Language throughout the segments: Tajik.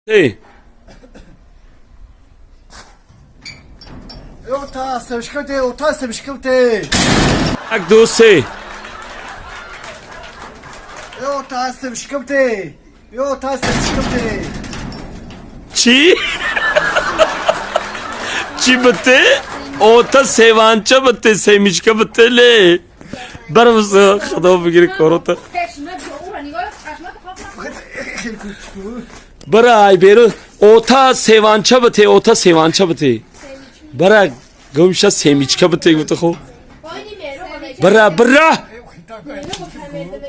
Эй. Як, ду, се. Чӣ? Чӣ бите? Ота севанча бите, семечка бите ле. Барвз худо бигири корота. Бара ай беру ота севанча бите, ота севанча бите. Бара гумша семечка бите гуфта хо. Бара бара.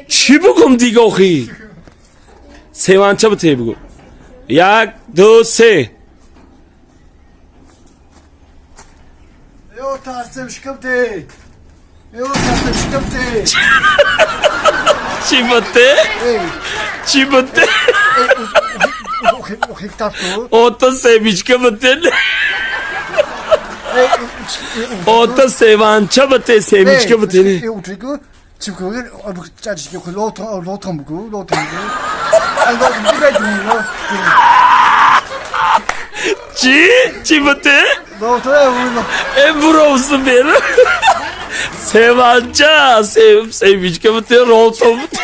Чӣ бугум дига охи? Севанча бите бугу. Як, ду, се. Чӣ бите? Чӣ бите? Ота семечка бите. Ота севанча бите, семечка бите. Чӣ? Чӣ бите? Э буровсу беру. Севанча, семечка бите, ролтон бите.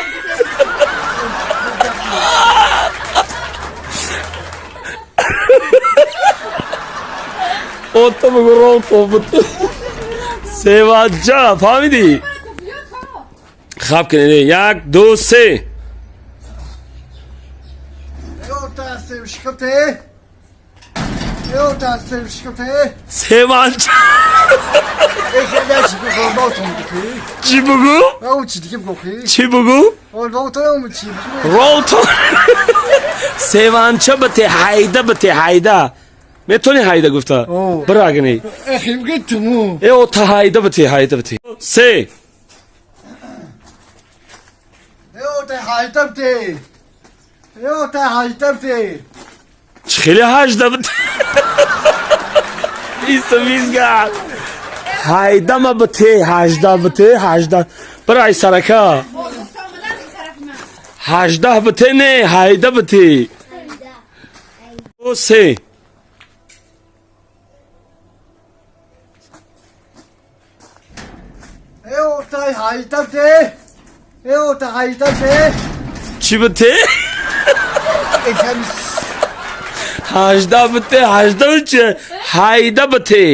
Ота бугу ролтон бите. Севанча, фаҳмидӣ? Хаб кунед. Як, ду, се. Севанча. Чӣ бугу? Чӣ бугу? Ролтон. Севанча бите, ҳайда бите, ҳайда. Метавонӣ ҳайда гуфта? Бира агни. Э ота ҳайда бите, ҳайда бите. Се. Хеле ҳажда бите. Бисту бизга. Ҳайдама бите, ҳажда бите, ҳажда. Бира ай сарака. Ҳаждаҳ бите не, ҳайда бите. Се. Чӣ бите? Ҳаждаҳ бите, ҳаждаҳ чи? Ҳайда бите.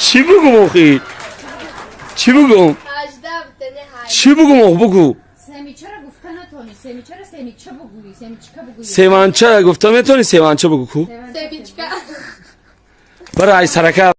Чӣ бугум охи? Чӣ бугум? Чӣ бугум ох бугу? Севанча гуфта метавонӣ севанча бугу ку? Бара ай сарака.